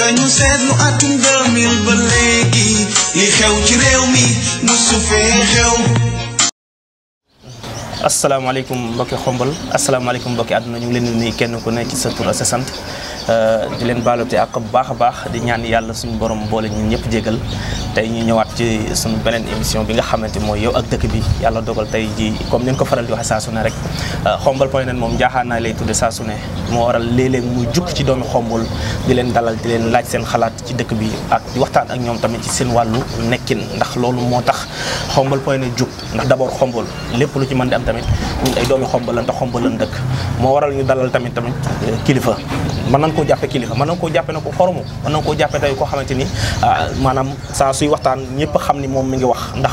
dañu seetlu atum 2000 ba léegi li xew ci réew mi musu fee xew. asalaamaaleykum mbokki xombal asalaamaaleykum mbokki àdduna ñu ngi leen di nuyu kenn ku nekk ci sa tur ak sa sant di leen baalute ak bu baax a baax di ñaan yàlla suñu borom boole ñun ñëpp jégal tey ñu ñëwaat ci suñu beneen émission bi nga xamante mooy yow ak dëkk bi yàlla dogal tey ji comme ni ñu ko faral di waxee saa su ne rek xombal.net moom njaaxaan naa lay tudde saa su ne moo waral léeg-léeg muy jukk ci doomi xombal di leen dalal di leen laaj seen xalaat ci dëkk bi ak di waxtaan ak ñoom tamit ci seen wàllu nekkin ndax loolu moo tax xombal.net jug ndax d'abord xombal lépp lu ci mën di am tamit ñun ay doomi xombal lan te xombal lan dëkk moo waral ñu dalal tamit kilifa mën nañ koo jàppe kilifa mën nañ koo jàppe na ko xoromu mën nañ koo jàppe tey koo xamante ni maanaam saa suy waxtaan ñëpp xam ni moom mi ngi wax ndax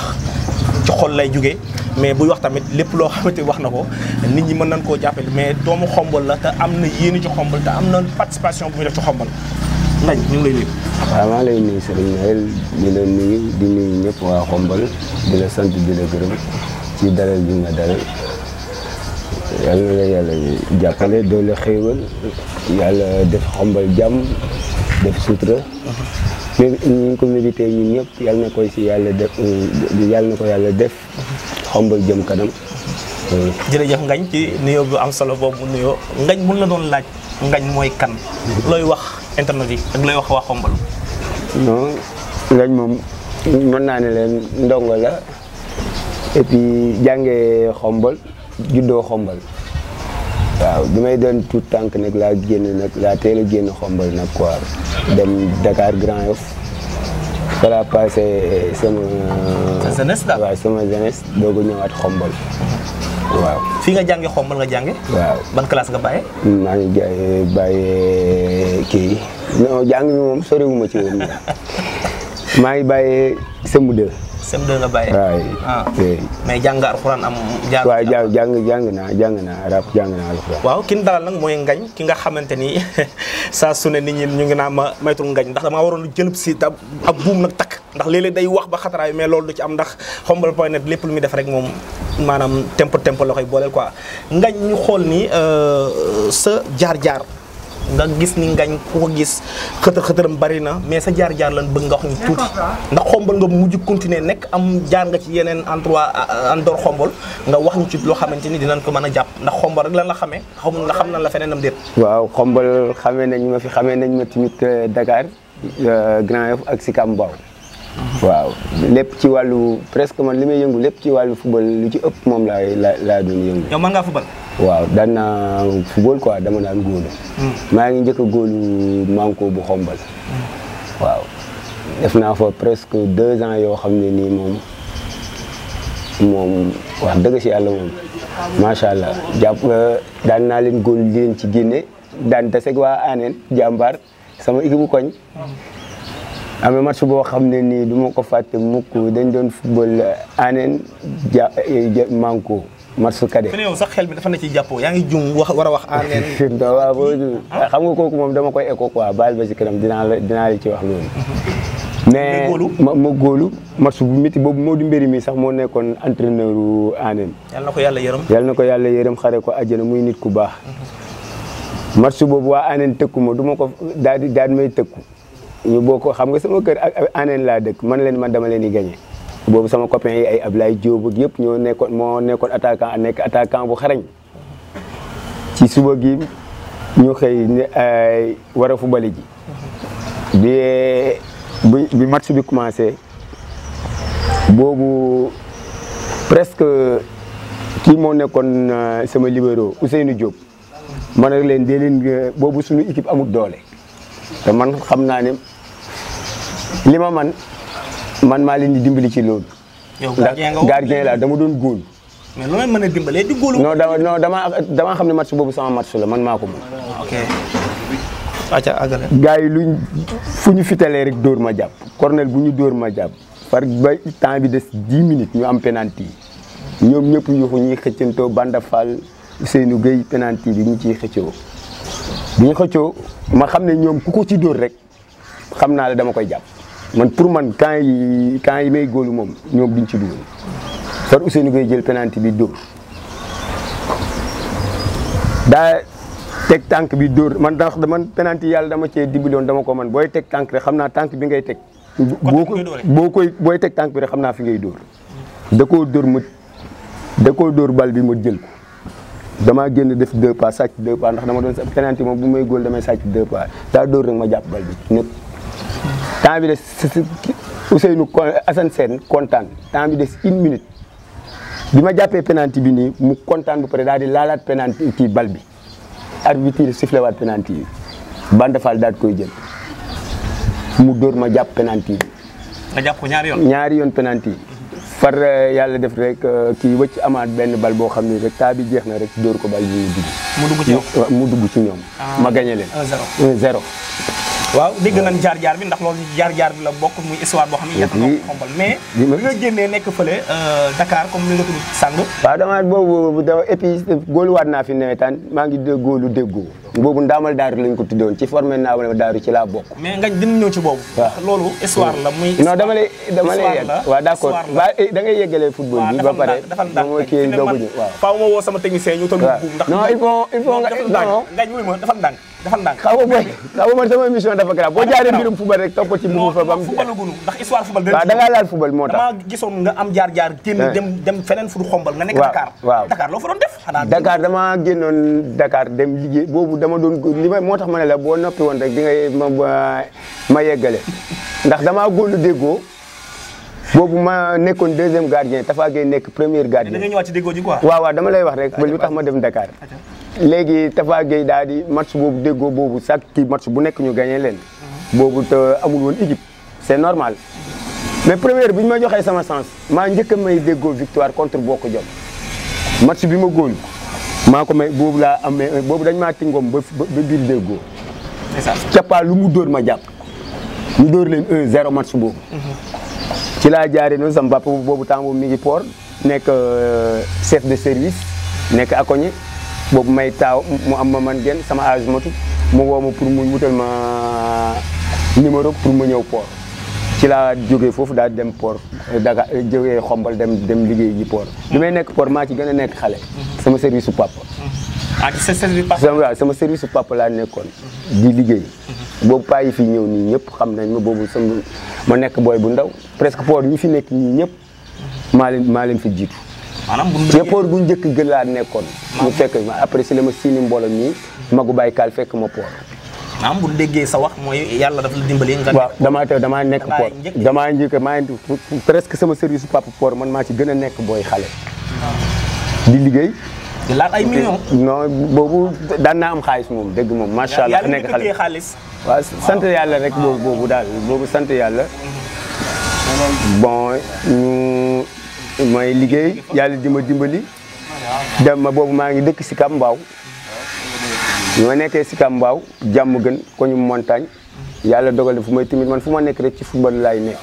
ci xol lay jógee mais buy wax tamit lépp loo xamante wax na ko nit ñi mën nañ koo jàppe mais doomu xombal la te am na yéene ci xombal te am na participation bu muy def ci xombal ndañ ñu ngi lay nuyu. waaw maa lay nuyu Serigne Noël di la nuyu di nuyu ñëpp waa xombal di la sant di la gërëm ci dalal bi nga dalal yàlla na la yàlla jàppale doole xéewal yàlla def xombal jàmm def sutura mais ñu ko médité ñun ñëpp yàlla na koy si yàlla def yàlla na ko yàlla def xombal jëm kanam. jërëjëf Ngañ ci nuyoo bu am solo boobu nuyoo Ngañ mun la doon laaj Ngañ mooy kan looy wax internet yi ak looy wax waa xombal. non Ngañ moom mën naa ne leen ndongo la et puis jàngee xombal juddoo xombal waaw bi may doon tout tànk nag laa génn nag laa teel a génn xombal nag quoi dem Dakar Grand Yoff fa laa passé sama jeunesse daal waaw sama jeunesse doog a ñëwaat xombal waaw. fii nga jànge xombal nga jànge waaw ban classe nga bàyyee. maa ngi bàyyee kii non jàng mi moom soriwuma ci woon maa ngi bàyyee CM2. CM2 nga bàyyee. waaw mais jàng alxuraan am. waaw jàng naa arab jàng naa alxuraan. waaw ki ñu dalal nag mooy Ngañ ki nga xamante ni saa su ne nit ñi ñu ngi naa ma maytul Ngañ ndax damaa waroon jëlub si ab buum nag takk ndax léeg-léeg day wax ba xataraayu mais loolu du ci am ndax xombal.net lépp lu muy def rek moom maanaam tempo la koy booleel quoi Ngañ ñu xool ni sa jaar-jaar nga gis ni Ngañ ku ko gis xëtër-xëtëram bari na mais sa jaar-jaar lan bëgg nga wax ñu tuuti ndax xombal nga mujj continuer nekk am jaar nga ci yeneen endroit en dehors xombal nga wax ñu ci loo xamante ni dinañ ko mën a jàpp ndax xombal rek lan la xamee xamul nga xam nañ la feneen am déet. waaw xombal xamee nañ ma fi xamee nañ ma tamit Dakar Grand Yoff ak Sicap Mbao waaw lépp ci wàllu presque man li may yëngu lépp ci wàllu football lu ci ëpp moom laa doon yëngu. yow mën ngaa football. waaw daan naa football quoi dama daan góolu. maa ngi njëkk a góolu manko bu xombal. waaw def naa fa presque 2 ans yoo xam ne nii moom wax dëgg si yàlla moom macha allah jàpp daan naa leen góolu di leen ci génne daan taseeg waa Aneen jàmbaar sama équipe bu koñ. amee match boo xam ne nii du ma ko fàtte mukk dañ doon football Aneen manko match cadet. yow sax xel mi dafa na ci jàppoo yaa ngi jum war a wax Aneen. waaw xam nga kooku moom dama koy écho quoi baal ba ci kanam dinaa la ci wax loolu. mais ma góolu match bu métti boobu Modou Mbéri mi sax moo nekkoon entraîneur u Aneen. yal na ko yàlla yërëm. yal na ko yàlla yërëm xare ko àjjana muy nit ku baax. match boobu waa Aneen tëkku ma du ma ko daal di may tëkku. ñu boo ko xam nga sama kër ak Aneen laa dëkk man dama leen di gagné boobu sama copain yi ay Ablaye Diop ak yëpp moo nekkoon attaquant nekk attaquant bu xarañ ci suba gi ñu xëy war a fubali ji bi match bi commencé boobu presque kii moo nekkoon sama libéro Ousseynou Diop man ak leen dee leen boobu suñu équipe amul doole te man xam naa ne li ma man maa leen di dimbali ci loolu. yow gardien la dama doon góol. mais loo leen mën a dimbalee di góolu. non damaa xam ne match boobu sama match la man maa ko moom. ok. acca àggale. gars yi fu ñu fitalee rek dóor ma jàpp. corner bu ñu dóor ma jàpp. par ba temps bi des 10 minutes ñu am penalty yi ñoom ñëpp yuuxu ñuy xëccantoo Banda Fall Ousseynou Gueye penalty bi ñu ciy xëccoo. bu ñu xëccoo ma xam ne ñoom ku ko ci dóor rek xam naa la dama koy jàpp man pour man camp yi may góolu moom ñoom duñ ci dugal far Ousseynou Gueye jël penalty bi dóor teg tànk bi dóor man ndax man penalty yàlla dama cee dimbali dama ko man booy teg tànk rek xam naa tànk bi ngay teg. booy teg tànk bi rek xam naa fi ngay dóor. da koo dóor bal bi ma jël ko damaa génn def 2 pas sàcc 2 pas ndax dama doon penalty moom bu may góol damay sàcc 2 pas daa dóor rek ma jàpp bal bi ñëpp. temps bi des Ousseynou Assane Sène kontaan temps bi des 1 minute bi ma jàppee penalty bi nii mu kontaan bu pare daal di laalaat penalty kii bal bi. arbitre sifflé waat penalty yi Banda Fall daal koy jël mu dóor ma jàpp penalty yi. nga jàpp ko ñaari yoon penalty yi. far yàlla def rek kii wëcc amaat benn bal boo xam ne rek taa bi jeex na rek dóor ko bal bi mu dugg ci ñoom. ma gagné leen. 1-0. waaw dégg nañ jaar-jaar bi ndax loolu jaar-jaar bi la bokk muy histoire boo xam ne yàq na ko xombal mais bi nga génnee nekk fële Dakar comme li nga tudd sàng. waaw dama boobu et puis góoluwaat naa fi nawetaan maa ngi góolu déggoo boobu ndaamal daaru lañ ko tuddoon ci formé ndaamal daaru ci laa bokk. mais nga dina ñëw ci boobu. waaw loolu histoire la muy. non dama lay yegg waaw d'accord da ngay yeggalee football bi ba pare. moom kii doog a ñëw waaw. faaw ma woo sama technicien ñu toll buum ndax. non il faut nga non ngañ muy ma defal ndànk defal ndànk. xaw ma man sama émission dafa grave boo jaaree mbirum football rek topp ci mbubu fa bam. football gunu ndax histoire football. waaw da ngaa laal football moo tax. dama gisoon nga am jaar-jaar génn dem feneen fu xombal nga nekk Dakar. waaw Dakar loo fa doon def. Dakar dama génnoon Dakar dem liggéey boobu dama doon moo tax ma ne la boo noppi woon rek di ngay ma yeggale ndax damaa góolu déggoo boobu ma nekkoon 2e gardien Tafa Gueye nekk 1er gardien. da nga ñëwaat ci déggoo ji quoi. waaw dama lay wax rek ba lu tax ma dem Dakar. léegi Tafa Gueye daal di match boobu déggoo boobu chaque kii match bu nekk ñu gagné leen. boobu te amul woon équipe c'est normal. mais première bi ñu ma joxee sama sens maa njëkk a may déggoo victoire contre Bokk Jom match bi ma góol maa ko may boobu laa amee boobu dañ maa tingoom ba biir déggoo. cappa lu mu dóor ma jàpp ñu dóor leen 1-0 match boobu. ci laa jaaree noonu sama papa boobu temps boobu mi ngi port nekk chef de service nekk akoñe boobu may taaw mu am ma man genn sama âge matu mu woo ma pour mu wutal ma numéro pour ma ñëw port ci laa jógee foofu daal dem port Dakar jógee xombal dem liggéey ji port bi may nekk port maa ci gën a nekk xale sama service su papa. ci service papa. waaw sama service su papa laa nekkoon di liggéey boobu paa yi fi ñëw nii ñëpp xam nañ ma boobu ma nekk booy bu ndaw presque port ñi fi nekk ñii ñëpp maa leen fi jiitu. maanaam port bu njëkk gën laa nekkoon. mu fekk ma après si la ma siini mbooloo nii magu Baye Kaal fekk ma port. bu déggee sa wax mooy yàlla dafa la dimbali nga. waaw damaa nekk port damaa njëkk maa ngi presque sama service papa port man maa ci gën a nekk booy xale. di liggéey. di laal ay millions. non boobu daan naa am xaalis moom dëgg moom macha allah. nekk xale xaalis. waaw sant yàlla rek boobu daal boobu sant yàlla. bon ñu may liggéey yàlla di ma dimbali. dem ma boobu maa ngi dëkk si Kambaaw. ñoo nekkee si Kambaaw jàmm gën ko ñu montagne yàlla dogal fu may timit man fu ma nekk rek ci football laay nekk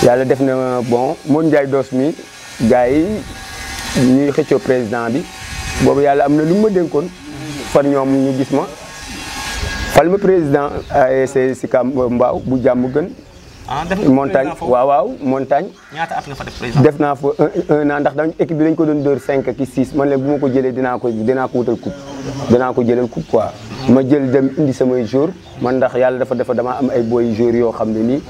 yàlla def na bon Modou Ndiaye Doss mi gars yi ñuy xëccoo président bi boobu yàlla am na lu ma dénkoon far ñoom ñu gis ma fal ma président ASC si Kambaaw bu jàmm gën montagne waaw montagne. ñaata at nga fa def président. def naa fa un an ndax équipe bi dañ ko doon dóor 5 ki 6 man leen bu ma ko jëlee dinaa ko wutal coupe dinaa ko jëlal coupe quoi. ma jël dem indi samay jour man ndax yàlla dafa damaa am ay boy jour yoo xam ne nii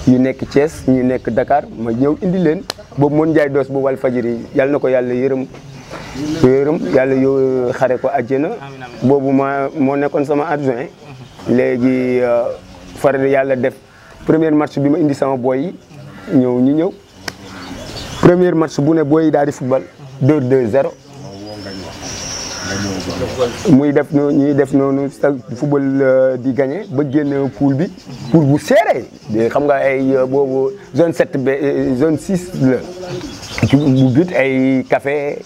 yu nekk Thiès ñu nekk Dakar ma ñëw indi leen boobu Modou Ndiaye Doss bu Walfadjri yàlla na ko yàlla yërëm yàlla yow xare ko àjjana boobu moo nekkoon sama adjoint léegi far yàlla def. premier match bi ma indi sama boy yi ñu ñëw premier match bu ne boy yi daal di football 2-0 ñuy def noonu sa football di gagné ba génn poule bi poule bu serré xam nga ay boobu zone 7 ba zone 6 la bu but ay café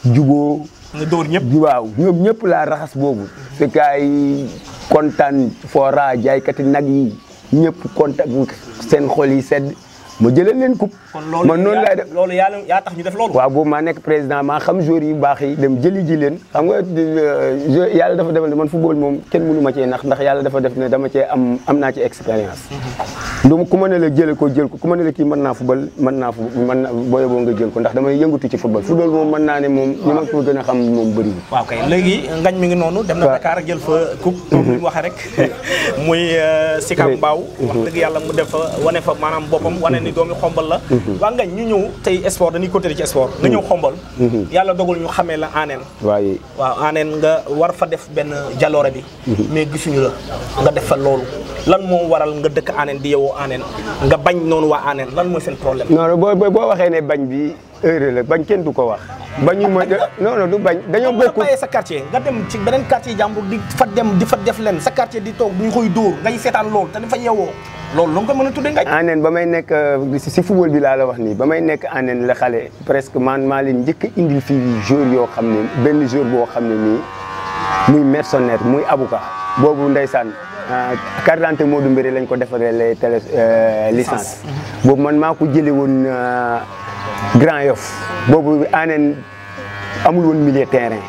juboo nga dóor ñëpp waaw ñoom ñëpp laa raxas boobu fekk ay kontaan fora jaaykati nag yi ñëpp contact seen xol yi sedd ma jëlee leen coupe. man noonu laay def loolu yaa tax ñu def loolu. waaw boobu maa nekk président maa xam joueurs yu baax yi dem jëli ji leen xam nga yàlla dafa defal ne man football moom kenn mënu ma cee ndax yàlla dafa def ne dama cee am naa ci expérience. du ku ma ne la jële ko jël ko ku ma ne la kii mën naa football booy boo nga jël ko ndax damay yëngatu ci football moom mën naa ne moom ñi ma ko gën a xam moom bëriwul. waaw kay léegi ngañ mi ngi noonu. dem na Dakar jël fa coupe. comme ni mu waxee rek muy Sicap Mbao. wax dëgg yàlla mu def fa wane fa maanaam boppam wane ni doomi xombal la. waa ngañ ñu ñëw tey sport dañuy continuer ci sport. nga ñëw xombal. yàlla dogal ñu xamee la Anen. waaw Anen nga war fa def benn jaloore bi. mais gisuñu la nga def fa loolu. lan moo waral nga dëkk Anen di yeewoo Anen nga bañ noonu waa Anen lan mooy seen problème. non boo waxee ne bañ bi heure la bañ kenn du ko wax. bañu ma non du bañ. dañoo bokk nga sa quartier nga dem ci beneen quartier jàmbur di fa dem di fa def leen sa quartier di toog duñ koy dóor ngay seetaan loolu te dafa yeewoo loolu lu nga ko mën a tuddee ngañ. Anen ba may nekk si football bi laa la wax nii ba may nekk Anen la xale presque man maa leen njëkk a indil fii jour yoo xam ne benn jour boo xam ne nii muy mercenaire muy avocat boobu ndeysaan. carte d'identité Modou Mbéré lañ ko defaree les télé licence boobu man maa ko jëlee woon Grand Yoff boobu Anen amul woon milieu terrain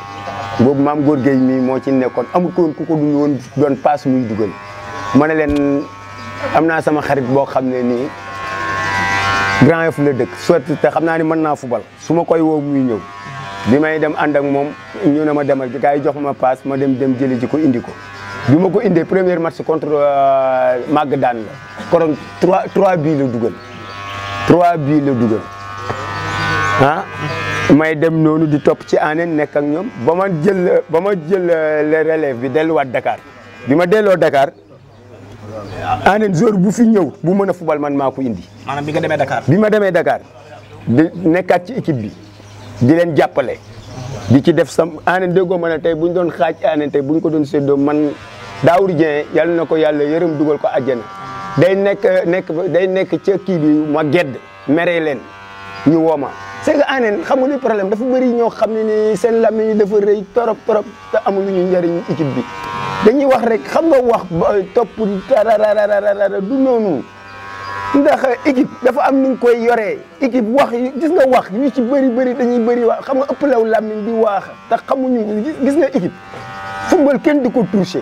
boobu maam Góor Gueye mi moo ci nekkoon amul ko woon ku ko dul woon doon passe muy dugal ma ne leen am naa sama xarit boo xam ne nii Grand Yoff la dëkk soit te xam naa ni mën naa fubal su ma koy woo muy ñëw bi may dem ànd ak moom ñu ne ma demal gi gars yi jox ma passe ma dem jëli ji ko indi ko bi ma ko indee premier match contre Mag daan la koron 3 bii la dugal 3 bii la dugal may dem noonu di topp ci Anen nekk ak ñoom ba ma jël le relève bi delluwaat Dakar bi ma delloo Dakar Anen joueur bu fi ñëw bu mën a fubal man maa ko indi. maanaam bi nga demee Dakar. bi ma demee Dakar di nekkaat ci équipe bi di leen jàppale di ci def sam Anen déggoo ma ne tey bu ñu doon xaaj Anen tey bu ñu ko doon séddoo man. Daawur Dieng yàlla na ko yàlla yërëm dugal ko àjjana day nekk ca kii bi ma gedd mere leen ñu woo ma c'est que Anen xam nga li problème dafa bëri ñoo xam ne ni seen làmmiñ yi dafa rëy torop te amul ñu njëriñ équipe bi dañuy wax rek xam nga wax topp tararararara du noonu ndax équipe dafa am nu ñu koy yoree équipe wax gis nga wax yu ci bëri dañuy bëri wax xam nga ëppalew làmmiñ di wax te xamuñu gis nga équipe football kenn di ko touché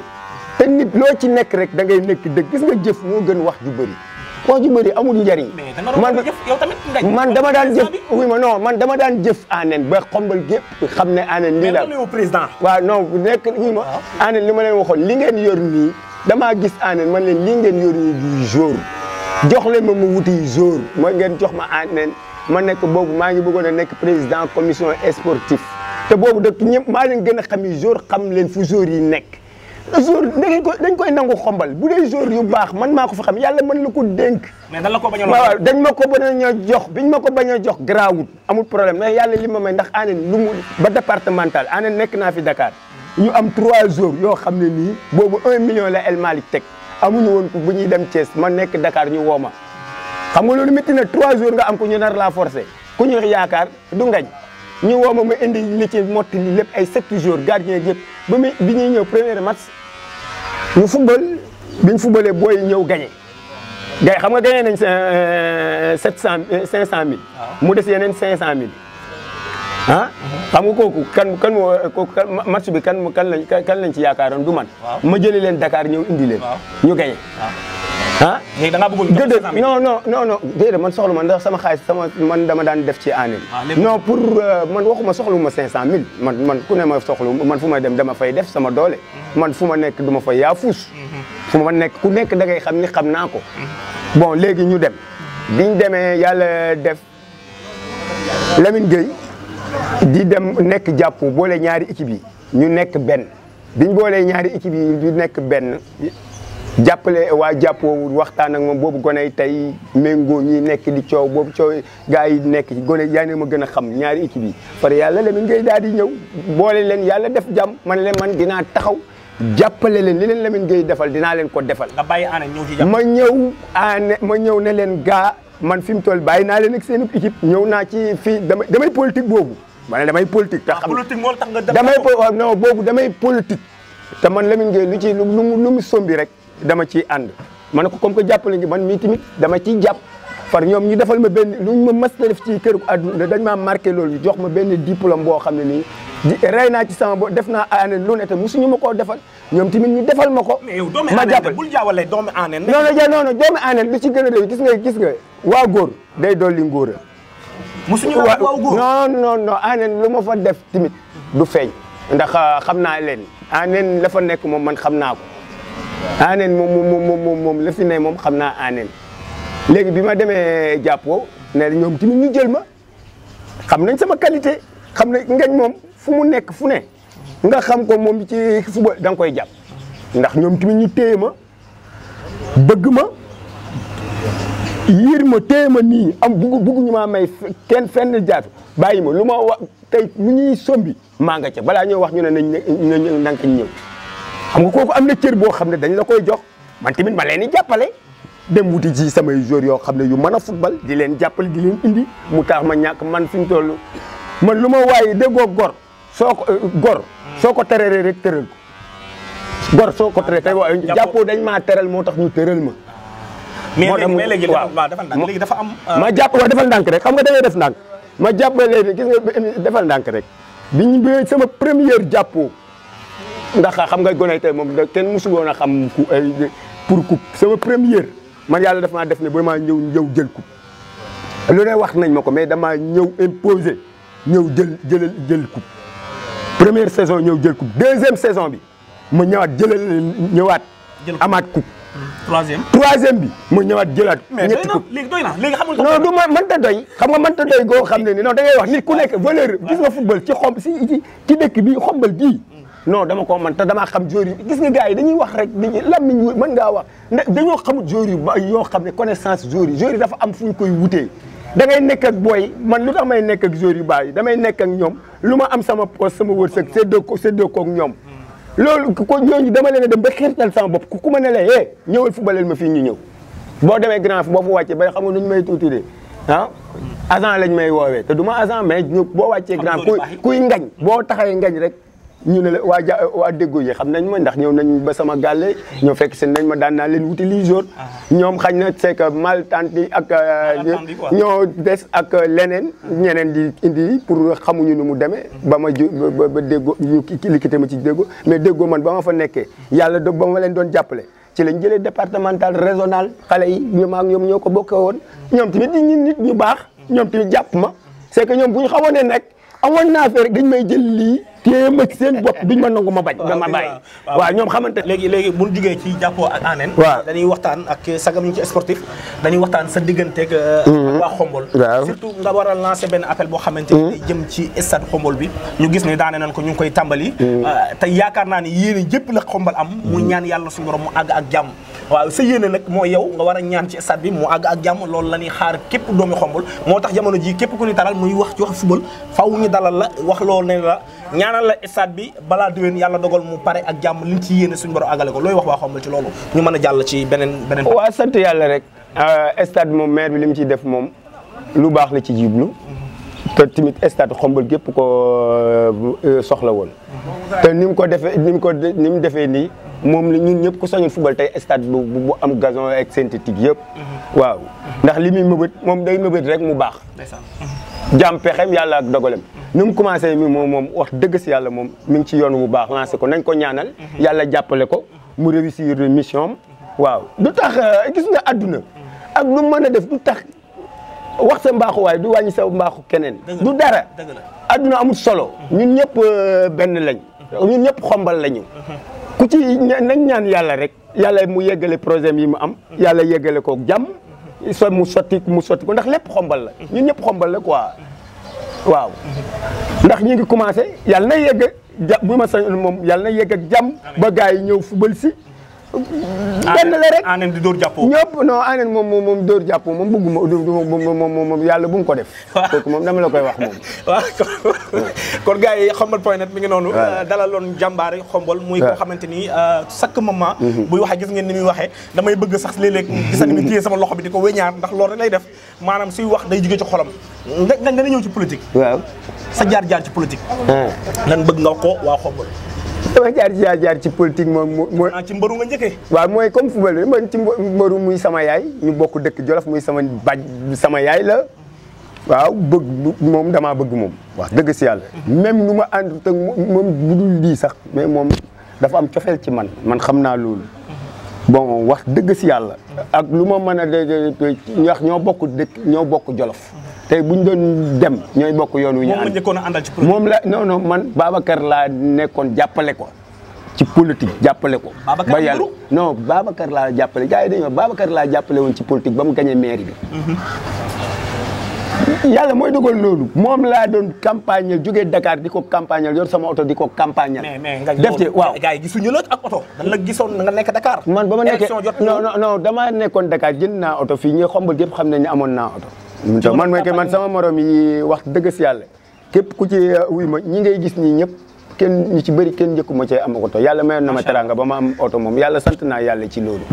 te nit loo ci nekk rek da ngay nekk dëgg gis nga jëf moo gën wax ju bëri wax ju bëri amul njariñ man dama daan jëf oui ma non man dama daan jëf Anen ba xombal gépp xam ne Anen lii la président waaw non nekk oui ma Anen li ma leen waxoon li ngeen yor nii damaa gis Anen man leen li ngeen yor nii du jour jox leen ma wuti jour ma ngeen jox ma Anen ma nekk boobu maa ngi bëggoon a nekk président commission sportive te boobu dëkk ñëpp maa leen gën a xam yi jour xam leen fu jour yi nekk jour dañ koy nangu xombal bu dee jour yu baax man maa ko fa xam yàlla mën la ko dénk. mais dañ la ko bañ a waaw dañ ma ko bañ a jox biñ ma ko bañ a jox garaawut amul problème mais yàlla li ma may ndax Anen lu mu ba départemental Anen nekk naa fi Dakar ñu am 3 jours yoo xam ne nii boobu 1 million la El Malick teg amuñu woon ko bu ñuy dem Thiès ma nekk Dakar ñu woo ma xam nga loolu métti na 3 jours nga am ko ñu nar la forcé ku ñu yaakaar du ngañ ñu woo ma indi li ci motti li lépp ay 7 jours gardien yëpp ba muy bi ñuy ñëw premier match ñu football biñ footballee booy ñëw gagné gars xam nga gagné nañ 500000. mu des yeneen 500000. xam nga kooku kooku match bi kan lañ ci yaakaaroon du man. ma jëlee leen Dakar ñëw indi leen. ñu gagné. léegi da ngaa bëgg non déedéet man soxla ma ndax sama xaalis man dama daan def ci Anen non pour man waxuma soxluma 500000 man ku ne ma soxla man fu ma dem dama fay def sama doole man fu ma nekk du ma fay yaa fuus fu ma nekk ku nekk da ngay xam ni xam naa ko bon léegi ñu dem biñ demee yàlla def Lamine Gueye di dem nekk jàppo boole ñaari équipe yi ñu nekk benn biñ boolee ñaari équipe yi ñu nekk benn jàppale waa jàppoo waxtaan ak moom boobu gone yi tey méngoo ñi nekk di coow boobu coow gars yi nekk ci gone yaa ne ma gën a xam ñaari équipe yi pare yàlla Lamine Gueye daal di ñëw boole leen yàlla def jàmm man leen man dinaa taxaw jàppale leen li leen Lamine Gueye defal dinaa leen ko defal. nga bàyyi Anen ñëw ci jàmm. ma ñëw ne leen gaa man fi mu toll bàyyi naa leen ak seen équipe ñëw naa ci fii damay politique boobu ma ne damay politique. te xam politique moo tax nga damay non boobu damay politique te man Lamine Gueye lu ci lu mu sombi rek dama ciy ànd ma ne ko comme que jàppale ngi man mii tamit dama ciy jàpp far ñoom ñu defal ma benn lu ma mës a def ci kër àdduna dañ maa marqué loolu jox ma benn diplôme boo xam ne nii rey naa ci sama bo def naa Anen lu ne te mosuñu ma koo defal ñoom tamit ñu defal ma ko. mais yow doomi ma aaneen jàppale bul jaawale doomi aaneen. non doomi aaneen lu ci gën a réew gis nga waa góor day dolli ngóora. mosuñu waaw góor non aaneen lu ma fa def tamit du feeñ. ndax xam naa leen aaneen la fa nekk moom man xam naa ko aaneen moom la fi ne moom xam naa aaneen léegi bi ma demee jàppoo ne ñoom tamit ñu jël ma xam nañ sama qualité xam nañ ngañ moom fu mu nekk fu ne nga xam ko moom ci football da nga koy jàpp ndax ñoom tamit ñu téye ma bëgg ma yiir ma téye ma nii am bugg ñu maa may kenn fenn jaatu bàyyi ma lu ma wax tey lu ñuy sombi maa nga ca balaa ñoo wax ñu ne nañ nank ñëw xam nga kooku am na cër boo xam ne dañ la koy jox man tamit ma leen di jàppale dem wuti ci samay joueurs yoo xam ne yu mën a football di leen jàppale di leen indi mu tax ma ñàkk man fi mu toll man lu ma waaye déggoo soo ko teree rek tëral ko gor soo ko teree tey jàppoo dañ maa teral moo tax ñu tëral ma. mais léegi dafa am. ma jàpp waaw defal ndànk rek xam nga da ngay def ndànk ma jàppale gis nga defal ndànk rek bi ñu bi sama première jàppoo ndax xam nga gone tey moom kenn musul woon a xam pour coupe sama première man yàlla dafa maa def ne ba maa ñëw jël coupe lu ne wax nañ ma ko mais damaa ñëw imposé ñëw jël coupe première saison ñëw jël coupe deuxième saison bi ma ñëwaat amaat coupe. troisième bi mu ñëwaat jëlaat. ñetti coupe léegi doy na léegi xamul non du ma mënta doy xam nga mënta doy goo xam ne ni non da ngay wax nit ku nekk valeur gis nga football ci dëkk bi xombal gii non dama ko man te damaa xam joueurs yi gis nga gars yi dañuy wax rek lamiñ mën ngaa wax ndax dañoo xamut joueurs yi yoo xam ne connaissance joueurs yi dafa am fu ñu koy wutee da ngay nekk ak booy man lu tax may nekk ak joueurs yu baax yi damay nekk ak ñoom lu ma am sama poste sama wërsëg séddoo koog ñoom loolu ko ñooñu dama leen a dem ba xiirtal sama bopp ku ma ne la ñëwal fubaleel ma fii ñu ñëw boo demee grand boo fa wàccee ba xam nga nu ñu may tuuti de agent lañ may woowee te du ma agent mais boo wàccee grand kuy ngañ boo taxawee ngañ rek ñu ne la waa déggoo yi xam nañ ma ndax ñëw nañ ba sama gàlle ñoo fekk seen nañ ma daan naa leen wuti lii jour ñoom xañ na c'est que maltante ak ñoo des ak leneen ñeneen di indi pour xamuñu nu mu demee ba ma ba déggoo ñu likité ma ci déggoo mais déggoo man ba ma fa nekkee yàlla dog ba ma leen doon jàppale ci lañ jëlee départemental régional xale yi ñoom ak ñoom ñoo ko bokkee woon ñoom tamit nit ñu baax ñoom tamit jàpp ma c'est que ñoom bu ñu xamoon ne nag amoon naa fee rek dañ may jël lii téye ma ci seen bopp duñ ma nangu ma bañ dama bàyyi waaw ñoom xamante léegi bu ñu jugee ci jàppoo ak aaneen waaw dañuy waxtaan ak sagam ñu ci sportif dañuy waxtaan sa digganteeg waa Xombol surtout nga war a lancer benn appel boo xamante ni jëm ci stade Xombol bi ñu gis ne daane nañ ko ñu ngi koy tàmbali te yaakaar naa ni yéene jëpp la Xombol am mu ñaan yàlla suñu borom mu àgg ak jàmm waaw sa yéene nag mooy yow nga war a ñaan ci stade bi mu àgg ak jàmm loolu la ñuy xaar képp doomi Xombol moo tax jamono ji képp ku ñu taral muy wax ci wax football faw ñu dalal la wax loolu ne la ñaanal la stade bi balaa déwén yàlla dogal mu pare ak jàmm liñ ci yéene suñu borom àggale ko looy wax waa Xombol ci loolu ñu mën a jàll ci beneen waaw sant yàlla rek stade bi moom maire bi li mu ciy def moom lu baax la ci jiblu te tamit stade Xombol gépp ko soxla woon te ni mu ko defee ni mu defee nii moom la ñun ñëpp ku sañoon football tey stade bu am gazon ak synthétique yëpp waaw ndax li muy mëbët moom day mëbët rek mu baax jàmm pexem yàlla ak dogalem ni mu commencé mi moom wax dëgg si yàlla moom mi ngi ci yoon bu baax lancé ko nañ ko ñaanal yàlla jàppale ko mu réussir mission am waaw du tax gis nga àdduna ak lu mën a def du tax wax sa mbaaxu waaye du wàññi sa mbaaxu keneen du dara àdduna amul solo ñun ñëpp benn lañ ñun ñëpp Xombal lañu ku ci nañ ñaan yàlla rek yàlla mu yeggale projet yi mu am yàlla yeggale ko jàmm mu sotti ko ndax lépp Xombal la ñun ñëpp Xombal la quoi waaw ndax ñi ngi commencé yàlla na yegg bu ma sañ moom yàlla na yegg ak jàmm ba gars yi ñëw fubal si benn la rek aaneen di dóor jàppoo ñëpp non aaneen moom dóor jàppoo moom bëgguma moom yàlla bu mu ko def kooku moom dama la koy wax moom waaw kon gars yi xombal.net mi ngi noonu dalaloon jàmbaari Xombol muy koo xamante ni chaque moment buy waxee gis ngeen ni muy waxee damay bëgg sax léeg-léeg gisa ni mu téye sama loxo bi di ko weñaar ndax loolu rek lay def maanaam suy wax day jóge ci xolam nga ñëw ci politique waaw sa jaar ci politique lan bëgg nga wax ko waa Xombol dama jaar ci politique moom mooy ci mbëru nga njëkkee waaw mooy comme football bi man ci mbëru muy sama yaay ñu bokk dëkk Jolof muy sama yaay la waaw bëgg moom damaa bëgg moom wax dëgg si yàlla même nu ma ànd te moom bu dul lii sax mais moom dafa am cofeel ci man xam naa loolu. bon wax dëgg si yàlla. ak lu ma mën a wax ñoo bokk dëkk ñoo bokk Jolof. tey bu ñu doon dem ñooy bokk yoon wi ñu ànd. moom la njëkkoon a àndal ci politique. moom la non man Babacar laa nekkoon jàppale ko ci politique jàppale ko. Babacar ba yàlla non Babacar laa jàppale gars yi dañoo Babacar laa jàppale woon ci politique ba mu gagné mairie bi. yàlla mooy dogal loolu moom laa doon campagne jógee Dakar di ko campagne yor sama oto di ko campagne. mais nga def ci waaw gars yi gisuñu la ak oto. dañ la gisoon nga nekk Dakar. man ba ma nekkee non damaa nekkoon Dakar jënd naa oto fii ñi xombal yëpp xam nañ ne amoon naa oto. man sama morom yi wax dëgg si yàlla képp ku ci wuy ma ñi ngay gis ñii ñëpp kenn ñu ci bëri kenn njëkku ma cee am oto yàlla mayoon na ma teranga ba ma am oto moom yàlla sant naa yàlla ci loolu.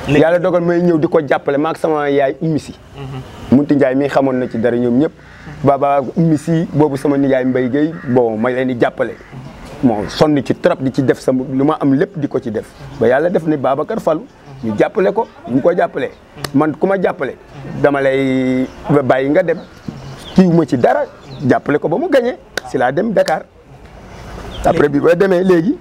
yàlla dogal may ñëw di ko jàppale maak sama yaay ummi si. Munti Njaay mi xamoon na ci dara ñoom ñëpp. baba ummi si boobu sama nijaay Mbay Gueye bon may leen di jàppale. bon sonn ci trop di ci def sama lu ma am lépp di ko ci def. ba yàlla def ni Babacar falu ñu jàppale ko ñu ko jàppale man ku ma jàppale dama lay bàyyi nga dem kiiw ma ci dara jàppale ko ba mu gagné si laa dem Dakar. après bi ba demee léegi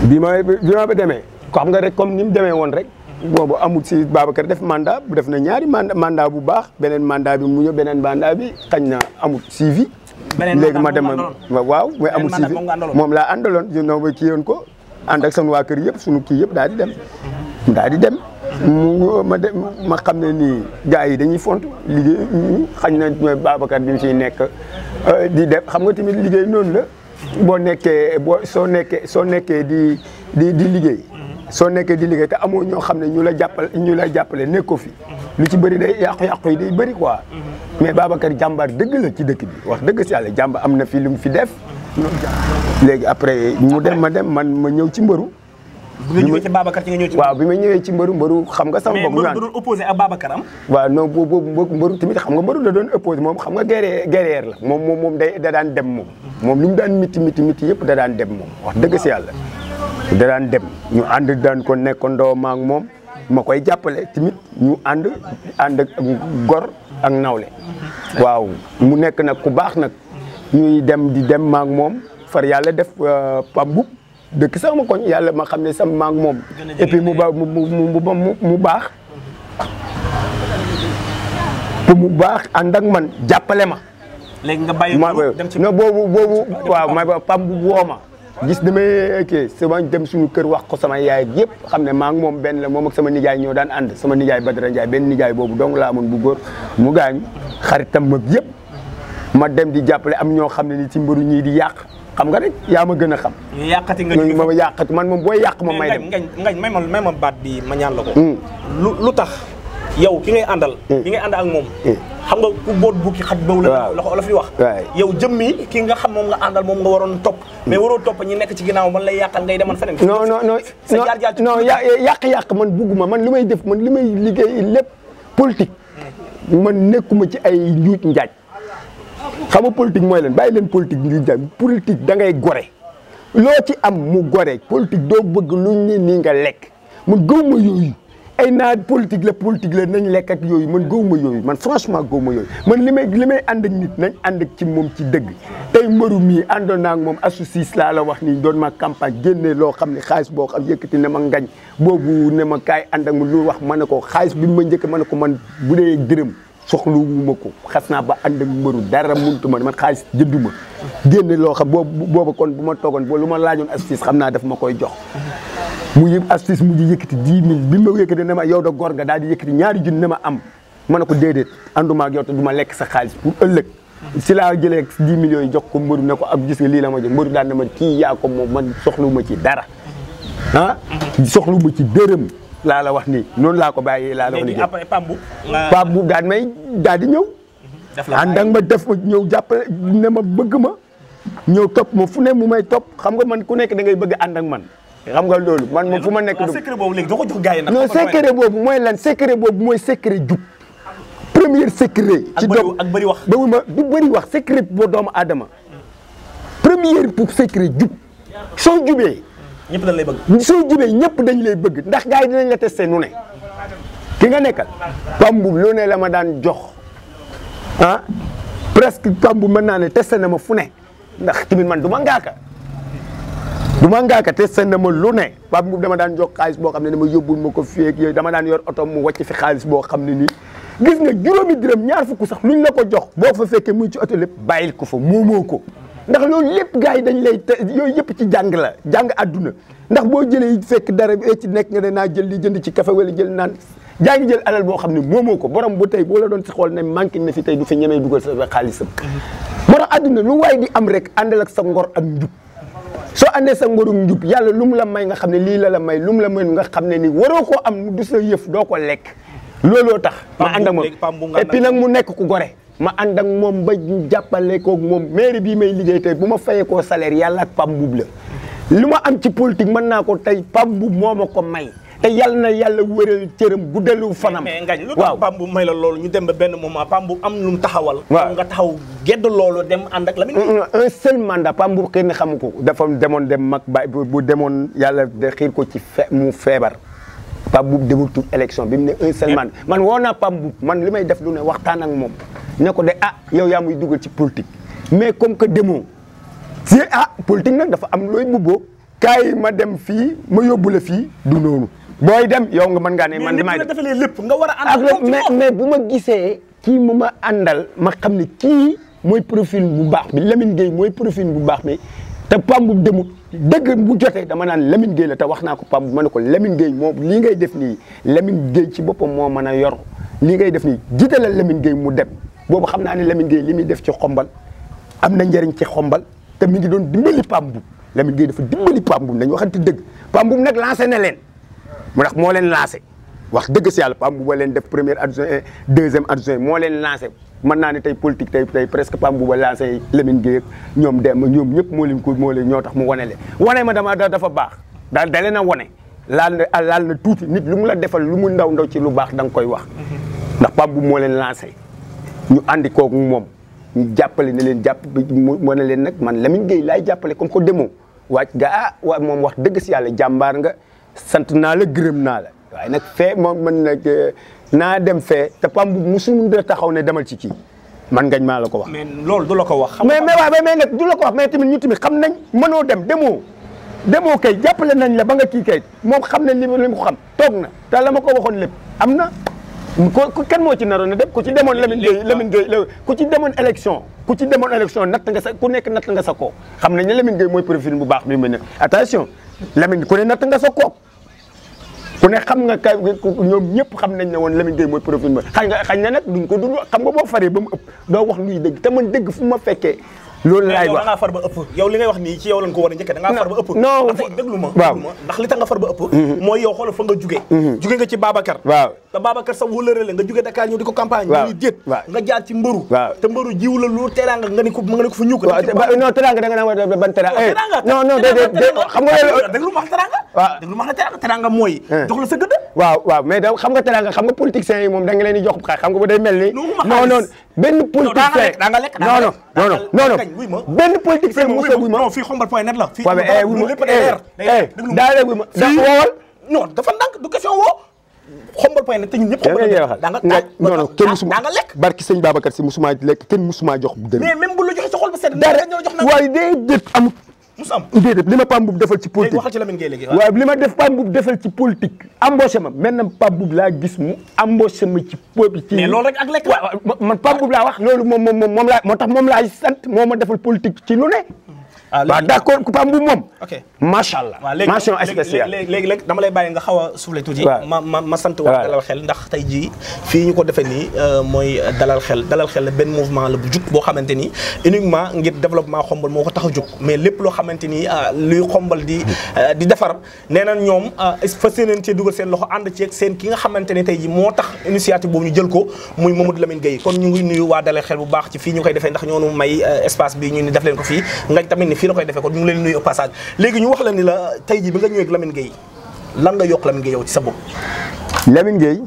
bi ma ba demee ko xam nga rek comme ni mu demee woon rek boobu amul si Babacar def mandat bu def na ñaari mandat bu baax beneen mandat bi mu ñëw beneen mandat bi xañ na amul suivi. léegi ma dem waaw mais amul suivi moom laa àndaloon non ba kii yoon ko ànd ak sama waa kër yëpp sunu kii yëpp daal di dem ma xam ne nii gars yi dañuy font liggéey xañ na Babacar bi mu ciy nekk di def xam nga tamit liggéey noonu la. soo nekkee di liggéey soo nekkee di liggéey te amoo ñoo xam ne ñu la jàppale nekkoo fi lu ci bëri day yàqu-yàqu yi day bëri quoi mais Babacar jàmbaar dëgg la ci dëkk bi wax dëgg si yàlla jàmbaar am na fi lu mu fi def léegi après ma ñëw ci mbëru bi nga ñëwee ci Babacar ci nga ñëw ci waaw bi ma ñëwee ci mbëru xam nga sama bopp mais mbëru da doon opposé ak Babacar am waaw non boobu mbëru tamit xam nga mbëru da doon opposé moom xam nga guerrier la moom da daan dem moom li mu daan miti yëpp da daan dem moom wax dëgg si yàlla da daan dem ñu ànd daan ko nekkandoo ma ak moom ma koy jàppale tamit ñu ànd ak gor ak nawle waaw mu nekk nag ku baax nag ñuy dem ma ak moom far yàlla def pambub dëkk sama koñ yàlla ma xam ne sama maag moom et puis mu baax mu baax ànd ak man jàppale ma. léegi nga bàyyi dem ci boobu waaw ma pam bu woo ma gis damay kii sama dem suñu kër wax ko sama yaay yëpp xam ne maa ngi moom benn la moom ak sama nijaay ñoo daan ànd sama nijaay Badara Ndiaye benn nijaay boobu dong laa amoon bu góor mu gaañ xaritam ma yëpp ma dem di jàppale am ñoo xam ne ni ci mbëru ñii di yàq. xam nga rek yaa ma gën a xam. yàqati nga ñu ma yàqati man moom booy yàq ma may dem. ngañ may ma baat bi ma ñaan la ko. lu tax yow ki ngay àndal. ki ngay ànd ak moom. xam nga ku boot bukki xaj boobu la fi wax. yow jëmmi ki nga xam moom nga àndal moom nga waroon topp. mais waroo topp ñi nekk ci ginnaaw man lay yàqal ngay demal feneen. non yàq man bugguma man li may def man li may liggéey lépp politique. man nekkuma ci ay njuuj njaaj. xam nga politique mooy leen bàyyi leen politique li jam politique da ngay gore loo ci am mu gore politique doo bëgg lu ñu nii nga lekk man gëwuma yooyu ay naa politique la nañ lekk ak yooyu man gëwuma yooyu man franchement gëwuma yooyu man li may ànd ak nit nañ ànd ak ci moom ci dëgg tey mbëru mii àndoon naa ak moom associé laa la wax nii doon ma campagne génne loo xam ne xaalis boo xam yëkkati ne ma ngañ boobu ne ma kaay ànd ak ma lu wax ma ne ko xaalis bi ma njëkk ma ne ko man bu dee dërëm soxluwuma ko xas naa ba ànd ak mbëru dara muntu ma man xaalis jënduma génne loo xam boobu kon bu ma toogoon lu ma laajoon astuce xam naa daf ma koy jox mu yëpp astuce mu ji yëkkati 10 000 bi ma yëkkati ne ma yow da góor nga daal di yëkkati ñaari junni ne ma am ma ne ko déedéet ànduma ak yow te du ma lekk sa xaalis pour ëllëg si laa jëlee 10 millions yi jox ko mbëru ne ko ak gis nga lii la ma jox mbëru daan na ma kii yaa ko moom man soxluwuma ci dara soxluwuma ci dërëm laa la wax nii noonu laa ko bàyyee laa la wax nii léegi après Pape bu daal di ñëw. ànd ak ma def ma ñëw jàppale ne ma bëgg ma ñëw topp ma fu ne mu may topp xam nga man ku nekk da ngay bëgg ànd ak man. xam nga loolu man moom fu ma nekk. secret boobu léegi doo ko jox gars yi nag. non secret boobu mooy lan secret boobu mooy secret jub. premier secret. ci doom ak bëri wax. du bëri wax secret boo doomu aadama. premier pour secret jub soo jubee. ñëpp dañ lay bëgg. soo jubee ñëpp dañ lay bëgg ndax gars yi dinañ la testé nu ne ki nga nekkal pambu lu ne la ma daan jox presque pambu mën naa ne testé na ma fu ne ndax tamit man du ma ngaaka du ma ngaaka te sën na ma lu ne Pape Mboup dama daan jox xaalis boo xam ne dama yóbbul ma ko fii ak yooyu dama daan yor oto mu wàcc fi xaalis boo xam ne nii gis nga juróomi dërëm ñaar fukk sax luñ la ko jox boo fa fekkee muy ci oto lépp bàyyil ko fa moomoo ko ndax loolu lépp gars yi dañ lay yooyu yëpp ci jàng la jàng àdduna ndax boo jëlee fekk dara ci nekk nga ne naa jël li jënd ci café wala jël naan jaa ngi jël alal boo xam ne moomoo ko borom bu tey boo la doon si xool ne manqué na fi tey du fi ñemee dugal sa xaalisam moo tax àdduna lu waay di am rek àndal ak sa ngor ak njub soo àndee sa ngorum njub yàlla lu mu la may nga xam ne lii la may lu mu la may nga xam ne ni waroo koo am du sa yëf doo ko lekk looloo tax ma ànd ak moom et puis nag mu nekk ku gore ma ànd ak moom ba jàppale koog moom mairie bii may liggéey tey bu ma fayee koo salaire yàlla ak Pape Mboup la lu ma am ci politique mën naa ko tey Pape Mboup moo ma ko may te yàlla na yàlla wëral cëram guddalu fanam. mais ngañ lu tax Pape Mboup may la loolu ñu dem ba benn moment Pape Mboup am lu mu taxawal. waaw nga taxaw gedd loolu dem ànd ak Lamine Gueye. un seul mandat Pape Mboup kenn xamu ko dafa demoon dem mag ba bu demoon yàlla de xiir ko ci mu feebar Pape Mboup demul tout élection bi mu ne un seul mandat man woo naa Pape Mboup man li may def lu ne waxtaan ak moom ne ko de yow yaa muy dugal ci politique mais comme que demoo si politique nag dafa am looy bubboo kaay ma dem fii ma yóbbu la fii du noonu. booy dem yow nga mën ngaa ne man damay def lépp nga war a àndal mais bu ma gisee kii mu ma àndal ma xam ne kii mooy profil bu baax bi Lamine Gueye mooy profil bu baax bi te Pape Mboup demut dëgg bu jotee dama naan Lamine Gueye la te wax naa ko Pape Mboup ma ne ko Lamine Gueye moom lii ngay def nii Lamine Gueye ci boppam moo mën a yor lii ngay def nii jiitalal Lamine Gueye mu dem boobu xam naa ne Lamine Gueye li muy def ci xombal am na njëriñ ci xombal te mi ngi doon dimbali Pape Mboup Lamine Gueye dafa dimbali Pape Mboup nañu waxante dëgg Pape Mboup nag lancé na leen mu tax moo leen lancé wax dëgg si yàlla Pape Mboup ba leen def premier adjoint deuxième adjoint moo leen lancé mën naa ne tey politique tey presque Pape Mboup ba lancé Lamine Gueye ñoom dem ñoom ñëpp moo leen ñoo tax mu wane leen wane ma dafa baax daal da leen a wane laal na tuuti nit lu mu la defal lu mu ndaw ci lu baax da nga koy wax ndax Pape Mboup moo leen lancé ñu andi kooku moom ñu jàppale ne leen jàpp mu ne leen nag man Lamine Gueye laay jàppale comme que demoo waaj nga moom wax dëgg si yàlla jàmbaar nga sant naa la gërëm naa la waaye nag fee moom mën nag naa dem fee te Pape Mboup musuñu da taxaw ne demal ci kii man ngañ maa la ko wax. mais loolu du la ko wax. mais nag du la ko wax mais tamit ñu tamit xam nañ mënoo dem demoo kay jàppale nañ la ba nga kii kay moom xam nañ li mu ko xam toog na te la ma ko waxoon lépp am na. ko kan moo ci naroon a dem ku ci demoon Lamine Gueye ku ci demoon élection natt nga sa ku nekk natt nga sa koo xam nañ ne Lamine Gueye mooy profil bu baax bi mu ne attention Lamine ku ne natt nga sa koo ku ne xam nga kay ñoom ñëpp xam nañ ne woon Lamine Gueye mooy profil ba xañ na nag duñ ko dund xam nga boo faree ba mu ëpp doo wax luy dëgg te man dëgg fu ma fekkee loolu laay wax da ngaa far ba ëpp yow li ngay wax nii ci yow lañ ko war a njëkk da ngaa far ba ëpp non déglu ma waaw ndax li tax nga far ba ëpp mooy yow xoolal fa nga jugee nga ci Babacar waaw te Babacar sa wóolëre la nga jugee Dakar ñëw di ko campagne ñu déet nga jaar ci mbëru te mbëru jiw la lu teraanga nga ni ko fa ñukk non teraanga da nga naan ban teraanga non déedéet xam nga déglu ma wax teraanga waaw déglu ma wax teraanga mooy jox la sa gëdd waaw mais da xam nga teraanga xam nga politiciens yi moom da nga leen di jox xaalis xam nga ba day mel ni non benn politicien non benn politicien Moussa wuy ma non fii xombal point net la fii lépp daa léegi ma da woowal non dafa ndànk du question woo xombal point net te ñun ñëpp non kenn musuma barki sëñ Babacar si musuma lekk kenn musuma jox dërëm mais même bu la joxe sa xol ba sedd dara waaye déedéet amut déedéet li ma Pape Mboup defal ci politique waxal ci Lamine Gueye léegi waaw li ma def Pape Mboup defal ci politique embauché ma maintenant Pape Mboup laa gis mu embauché ma ci politique mais loolu rek ak lekk man Pape Mboup laa wax loolu moom laa moo tax moom laay sant moo ma defal politique ci lu ne waaw d'accord Pape Mboup moom macha allah mention spéciale léegi dama lay bàyyi nga xaw a soufflé tuuti ma sant waa dalal xel ndax tey jii fii ñu ko defee nii mooy dalal xel benn mouvement la bu jug boo xamante ni uniquement ngir développement xombal moo ko tax a jug mais lépp loo xamante ni luy xombal di defar nee na ñoom fas yéeneen cee dugal seen loxo ànd ceeg seen ki nga xamante ni tey jii moo tax initiative boobu ñu jël ko muy Mamadou Lamine Gueye kon ñu ngi nuyu waa dalal xel bu baax ci fii ñu koy defee ndax ñoonu may espace bi ñu ni def leen ko fii nga tamit ni fii la koy defee kon ñu ngi leen nuyu au passage léegi ñu wax la ni la tey jii bi nga ñëwee ak Lamine Gueye lan nga yokk Lamine Gueye yow ci sa bopp. Lamine Gueye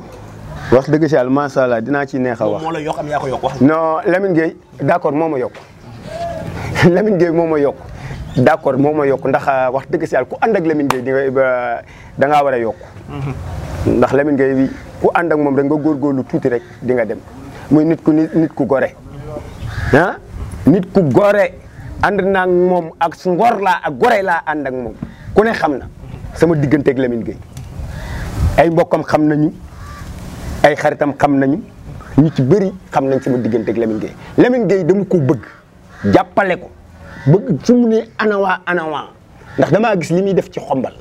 wax dëgg si yàlla macha allah dinaa ci neex a wax. moo la yokk am yaa ko yokk wax. non Lamine Gueye d'accord moo ma yokk Lamine Gueye moo ma yokk d'accord moo ma yokk ndax wax dëgg si yàlla ku ànd ak Lamine Gueye da ngaa war a yokk. ndax Lamine Gueye bi ku ànd ak moom rek nga góorgóorlu tuuti rek di nga dem muy nit ku gore ah nit ku gore. ànd naa ak moom ak su ngor laa ak gore laa ànd ak moom ku ne xam na sama digganteeg Lamine Gueye ay mbokkam xam nañu ay xaritam xam nañu ñu ci bëri xam nañ sama digganteeg Lamine Gueye Lamine Gueye dama ko bëgg jàppale ko bëgg su mu ne anawaa ndax damaa gis li muy def ci xombal.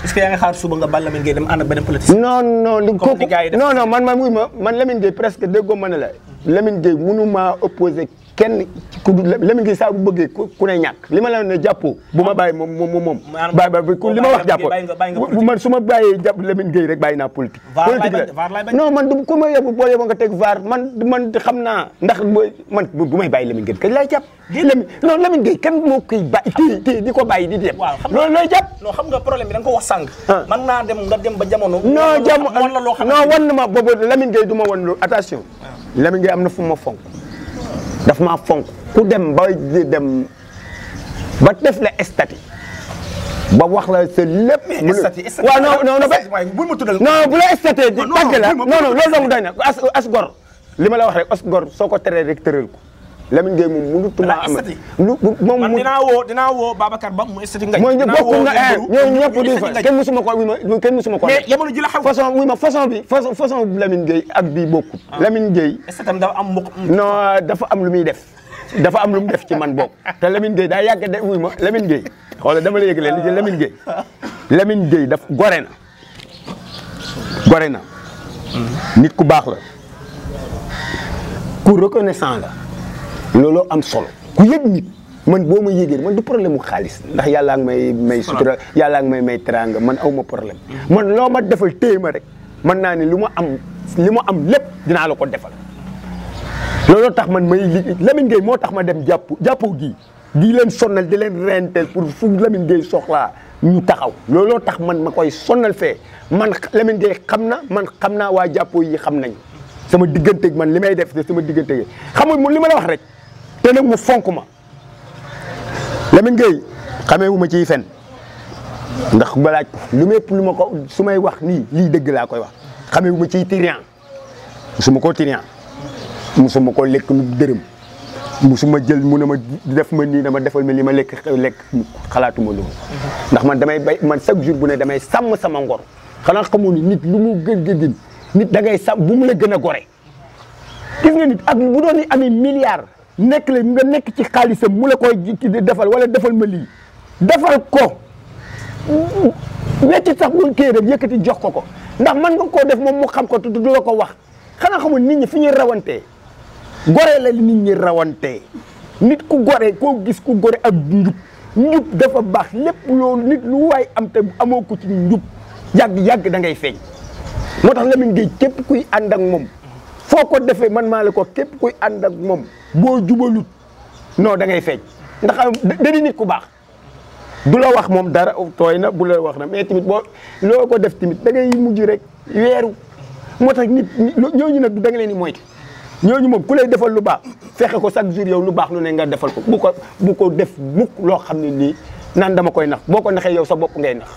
est-ce que yaa ngi xaar suba nga bal Lamine Gueye dem ànd ak beneen politicien. non kooku non man Lamine Gueye presque déggoo ma ne la Lamine Gueye mënu maa opposé kenn ku Lamine Gueye saa bu bëggee ku ne ñàkk li ma la ne jàppoo bu ma bàyyi moom bàyyi li ma wax jàppoo bu man su ma bàyyee jàpp Lamine Gueye rek bàyyi naa politique non man du ku ma yóbbu boo yóbbu nga teg vaar man xam naa ndax man bu may bàyyi Lamine Gueye kañ laay jàpp Lamine Gueye kenn moo koy bàyyi téye di ko bàyyi di dem loolu looy jàpp non xam nga problème bi da nga ko wax sànq man naa dem nga dem ba jamono non wan na ma boobu Lamine Gueye du ma wan lu attention Lamine Gueye am na fu ma fonk daf maa fonk ku dem ba dem ba def la statut ba wax la sa lépp. waaw non bu la statut tàgg la non loolu dong doy na as gor li ma la wax rek as gor soo ko teree rek tëral ko Lamine Gueye moom mënutuma am moom man dinaa woo Babacar Ba mu statut nga mooy bokk na ñoom ñëpp di fa kenn musuma ko mais jamono ji la xew façon Lamine Gueye ak bii bokkut Lamine Gueye statam dafa am mbokk non dafa am lu muy def dafa am lu mu def ci man bokk te Lamine Gueye daa yàgg de wuy ma Lamine Gueye xoolal dama la yëg leen li ci Lamine Gueye daf gore na nit ku baax la ku reconnaissant la looloo am solo ku yëg nit man boo ma yëgee man du problème mu xaalis ndax yàllaa ngi may sutura yàllaa ngi may teranga man aw ma problème man loo ma defal téye ma rek mën naa ne li ma am lépp dinaa la ko defal looloo tax man may Lamine Gueye moo tax ma dem jàppoo gi di leen sonnal di leen renteel pour fu Lamine Gueye soxlaa ñu taxaw looloo tax man ma koy sonnal fee man Lamine Gueye xam na man xam naa waa jàppoo yi xam nañ sama digganteeg man li may def sama digganteeg xam nga li ma la wax rek te nag mu fonk ma Lamine Gueye xamee wu ma ciy fen ndax balaaj lu mépp lu ma ko su may wax nii lii dëgg laa koy wax xamee wu ma ciy trian musuma koo trian musuma koo lekk lu dërëm musuma jël mu ne ma def ma nii dama defal ma li ma lekk xalaatuma loolu ndax man damay bay man chaque jour bu ne damay sàmm sama ngor xanaa xamoo ni nit lu mu gën nit da ngay sàmm bu mu la gën a gore gis nga nit ak bu doon amee milliard nekk la nga nekk ci xaalisam mu la koy defal wala defal ma lii defal ko wecc sax bu kii rek yëkkati jox ko ndax man nga koo def moom mu xam ko te du la ko wax xanaa xamul nit ñi fi ñuy rawantee gore la nit ñi rawantee nit ku gore koo gis ku gore ak njub dafa baax lépp loolu nit lu waay am te amoo ko ci njub yàgg da ngay feeñ moo tax Lamine Gueye képp kuy ànd ak moom foo ko defee man maa la ko képp kuy ànd ak moom boo jubalut non da ngay feeñ ndax da di nit ku baax du la wax moom dara tooy na bu la wax na mais tamit boo loo ko def tamit da ngay mujj rek weeru moo tax nit ñooñu nag da nga leen di moytu ñooñu moom ku lay defal lu baax fexe ko chaque jour yow lu baax lu ne nga defal ko bu ko def mukk loo xam ne nii naan dama koy nax boo ko naxee yow sa bopp ngay nax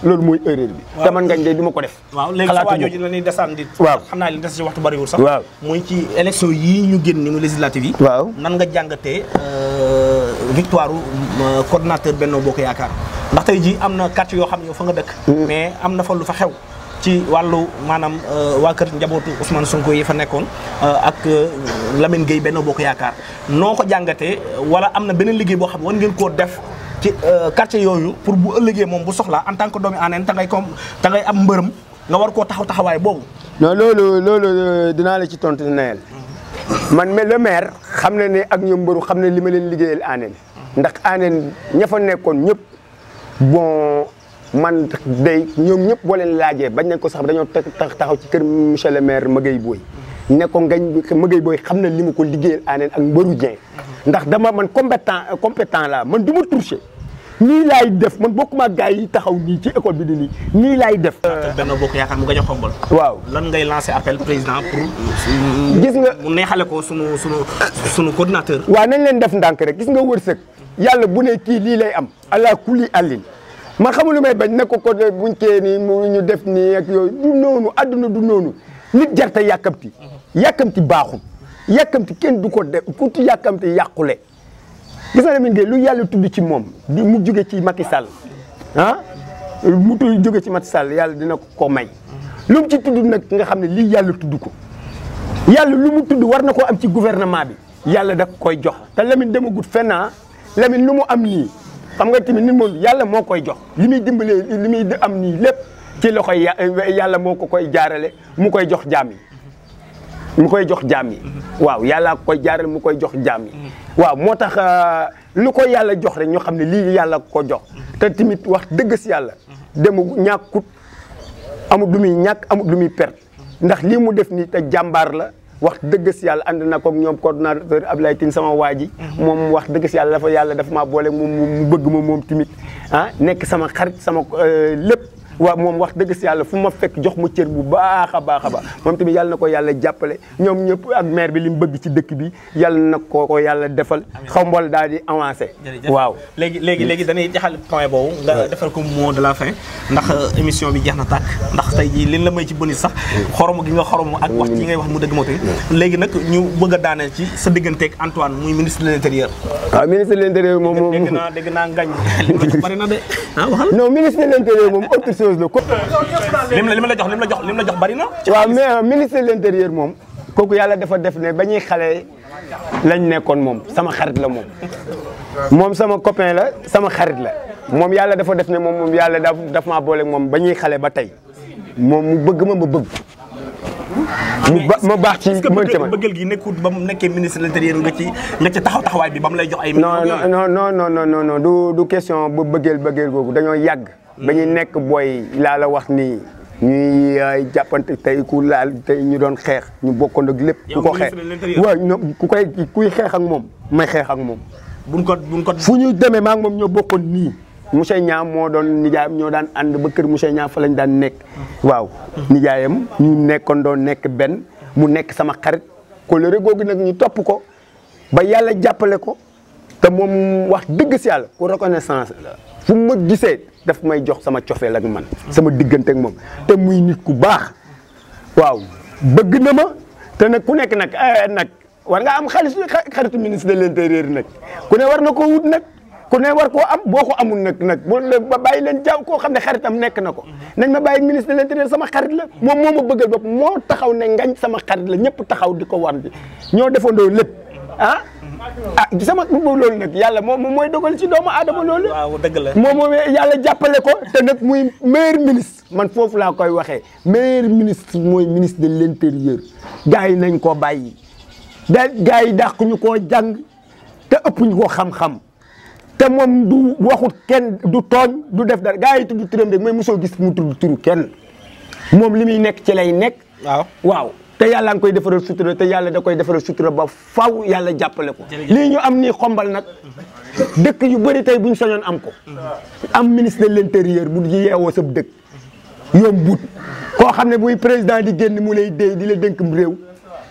loolu mooy erreur bi. te man ngañ day du ma ko def. waaw léegi sa waa jooju la ñuy desaan di. waaw xam naa li des ci waxtu bariwul sax. waaw muy ci élection yii ñu génn ni mu législative yi. waaw nan nga jàngatee victoire coordonnateur Benno Bokk Yaakaar ndax tey jii am na quartier yoo xam ne yow fa nga dëkk. mais am na fa lu fa xew. ci wàllu maanaam waa kër njabootu Ousmane Sonko yi fa nekkoon ak Lamine Gueye Benno Bokk Yaakaar noo ko jàngatee wala am na beneen liggéey boo xam ne war ngeen koo def. ci quartier yooyu pour bu ëllëgee moom bu soxlaa en tant que doomi Hann ta ngay am mbërëm nga war koo taxawaay boobu. non loolu dinaa la ci tontu nayel man le maire xam na ne ak ñoom mbëru xam ne li ma leen liggéeyal Hann ndax Hann ña fa nekkoon ñëpp bon man day ñoom ñëpp boo leen laajee bañ nañ ko sax dañoo taxaw ci kër monsieur le maire Magueye Boye ne ko ngañ Magueye Boye xam na li ma ko liggéeyal Hann ak mbëru Dieng ndax dama man compétent la man du ma touché. nii laay def man bokkuma gars yi taxaw nii ci école bi di nii laay def. Benno Bokk Yaakaar mu gañ a xombal. waaw lan ngay lancer appel président pour. gis nga mu neexale ko sunu coordinateur. waaw nañ leen def ndànk rek gis nga wërsëg yàlla bu ne kii lii lay am ala kulli allin man xamul lu may bañ ne ko buñ kee nii mu ñu def nii ak yooyu du noonu adduna du noonu nit jarta yàkkamti baaxul yàkkamti kenn du ko def ku ci yàkkamti yàqule gis nga Lamine Gueye lu yàlla tudd ci moom di mu jóge ci Macky Sall ah mu jóge ci Macky Sall yàlla dina ko may lu mu ci tudd nag nga xam ne lii yàlla tudd ko yàlla lu mu tudd war na koo am ci gouvernement bi yàlla da koy jox te Lamine demagut fenn Lamine lu mu am nii xam nga tamit nit moom yàlla moo koy jox li muy dimbalee li muy am nii lépp ci loxoy yàlla moo ko koy jaarale mu koy jox jaam yi mu koy jox jaam yi waaw yàlla koy jaarale mu koy jox jaam yi waaw moo tax lu ko yàlla jox rek ñoo xam ne lii yàlla ko jox te tamit wax dëgg si yàlla demu ñàkkut amul lu muy ñàkk amul lu muy perte ndax lii mu def nii te jàmbaar la wax dëgg si yàlla ànd na ko ñoom coordonnateur Abdoulaye Tine sama waa ji moom wax dëgg si yàlla dafa maa boole moom mu bëgg ma moom tamit nekk sama xarit sama lépp waaw moom wax dëgg si yàlla fu ma fekk jox ma cër bu baax a baax moom tamit yàlla na ko yàlla jàppale ñoom ñëpp ak maire bi li mu bëgg ci dëkk bi yàlla na ko yàlla defal Xombol daal di avancé waaw léegi dañuy jaxal point boobu nga defal ko mot de la fin ndax émission bi jeex na tàkk ndax tey jii liñ la may ci bonus sax xoromu gi nga xoromu ak wax ci ngay wax mu dëgg moo tey léegi nag ñu bëgg a daaneel ci sa digganteeg Antoine muy ministre de l'intérieur waaw ministre de l'intérieur moom dégg naa ngañ li bari na de waxal non ministre de l'intérieur moom lim la jox bari na. waaw mais ministre de l'intérieur moom kooku yàlla dafa def ne ba ñuy xale lañ nekkoon moom sama xarit la moom sama copain la sama xarit la moom yàlla dafa def ne moom yàlla daf maa boole moom ba ñuy xale ba tey moom mu bëgg ma bëgg ma baax ci mën ca ma bëggal gi nekkul ba mu nekkee ministre de l'intérieur nga ci taxawaay bi ba mu lay jox ay. non du question bu bëggeel googu dañoo yàgg. ba ñuy nekk booy laa la wax nii ñuy jàppante tey ku laal tey ñu doon xeex ñu bokkoon ak lépp. ku ko xeex waaw kuy xeex ak moom may xeex ak moom. buñ ko fu ñu demee maa ngi moom ñoo bokkoon nii. monsieur Niang moo doon nijaayam ñoo daan ànd ba kër monsieur Niang fa lañ daan nekk. waaw nijaayam ñu nekkoon doon nekk benn mu nekk sama xarit kóllëre googu nag ñu topp ko ba yàlla jàppale ko te moom wax dëgg si yàlla pour reconnaissance la fu ma gisee daf may jox sama cofeel ak man sama diggante ak moom te muy nit ku baax waaw bëgg na ma te nag ku nekk nag war nga am xaritu ministre de l'intérieur nag ku ne war na koo wut nag ku ne war koo am boo ko amul nag ba bàyyi leen jaaw koo xam ne xaritam nekk na ko nañ ma bàyyi ministre de l'intérieur sama xarit la moom moo ma bëggal bopp moo taxaw ne ngañ sama xarit la ñëpp taxaw di ko war bi ñoo defandoo lépp sama loolu nag yàlla moom mooy dogal ci doomu aadama loolu. waaw dëgg la moom yàlla jàppale ko te nag muy meilleur ministre man foofu laa koy waxee meilleur ministre mooy ministre de l'intérieur gars yi nañ koo bàyyi gars yi dàq ñu koo jàng te ëpp ñu ko xam-xam te moom du waxut kenn du tooñ du def dara gars yi tudd turam rek mais mosoo gis mu tudd turu kenn moom li muy nekk ci lay nekk. waaw. te yàlla nga koy defaral sutura te yàlla da koy defaral sutura ba faw yàlla jàppale ko lii ñu am nii Xombal nag dëkk yu bëri tey buñ sañoon am ko am ministre de l'intérieur bu yeewoo sab dëkk yombut koo xam ne buy président di génn mu lay déy di la dénkam réew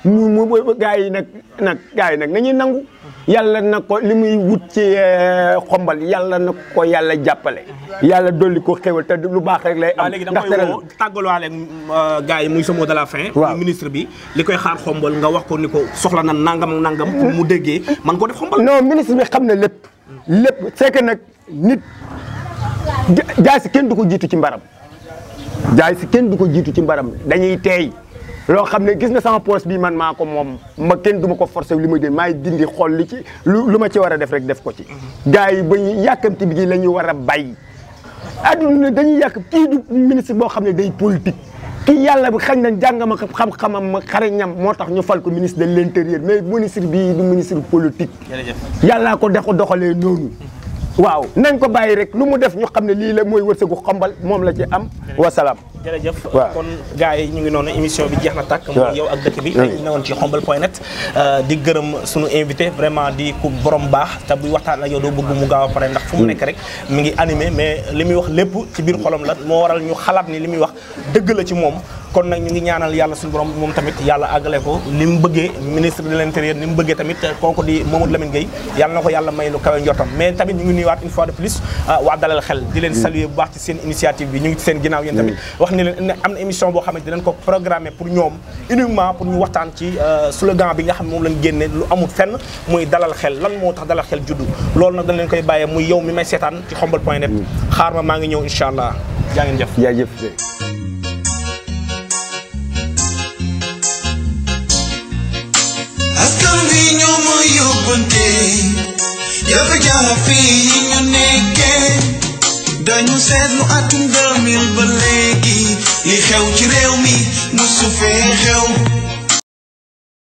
mu gars yi nag nañuy nangu yàlla na ko li muy wut ci Xombal yàlla na ko yàlla jàppale yàlla dolli ko xéwal te lu baax rek lay am. léegi dama koy woo tàggalwaale ak gars yi muy sa mot de la fin. waaw ministre bi li koy xaar Xombal nga wax ko ni ko soxla na nangam pour mu déggee man ko def Xombal. non ministre bi xam na lépp c'est que nag nit jaay si kenn du ko jiitu ci mbaram dañuy teey loo xam ne gis nga sama poste bi man maa ko moom ma kenn du ma ko forcer li ma dee maay dindi xool li ci lu ma ci war a def rek def ko ci. gars yi ba ñu yàkkamti bi la ñu war a bàyyi. adduna dañuy yàq kii du ministre boo xam ne day politique kii yàlla bi xañ na jàngam ak xam-xamam xarañam moo tax ñu fal ko ministre de l'intérieur mais ministre bii du ministre politique. yàllaa ko doxalee noonu. waaw nañ ko bàyyi rek lu mu def ñu xam ne lii la mooy wërsëgu Xombal moom la ci am wasalaam. jërëjëf kon gars yi ñu ngi noonu émission bi jeex na tàkk mooy yow ak dëkk bi tey ñu newoon ci xombal.net di gërëm suñu invité vraiment di ku borom baax te buy waxtaan ak yow doo bëgg mu gaaw a pare ndax fu mu nekk rek mi ngi animé mais li muy wax lépp ci biir xolam la moo waral ñu xalaat ni li muy wax dëgg la ci moom kon nag ñu ngi ñaanal yàlla suñu borom moom tamit yàlla àggale ko ni mu bëggee ministre de l'intérieur ni mu bëggee tamit kooku di Mamadou Lamine Gueye yàlla na ko yàlla may lu kawe njortam mais tamit ñu ngi nuyuwaat une fois de plus waa dalal xel di leen saluer bu baax ci seen initiative bi ñu ngi ci seen ginnaaw yéen tamit wax ni leen am na émission boo xamante dinañ ko programmer pour ñoom uniquement pour ñu waxtaan ci slogan bi nga xam ne moom lañ génne lu amul fenn muy dalal xel lan moo tax dalal xel juddu loolu nag dañ leen koy bàyyee muy yow mi may seetaan ci xombal.net xaar ma maa ngi ñëw incha allah jaa ngeen jëf. jaajëf. askan wi ñoo ma yóbbante jafe-jafe yi ñu nekkee dañu seetlu atum 2000 ba léegi li xew ci réew mi musu fee xew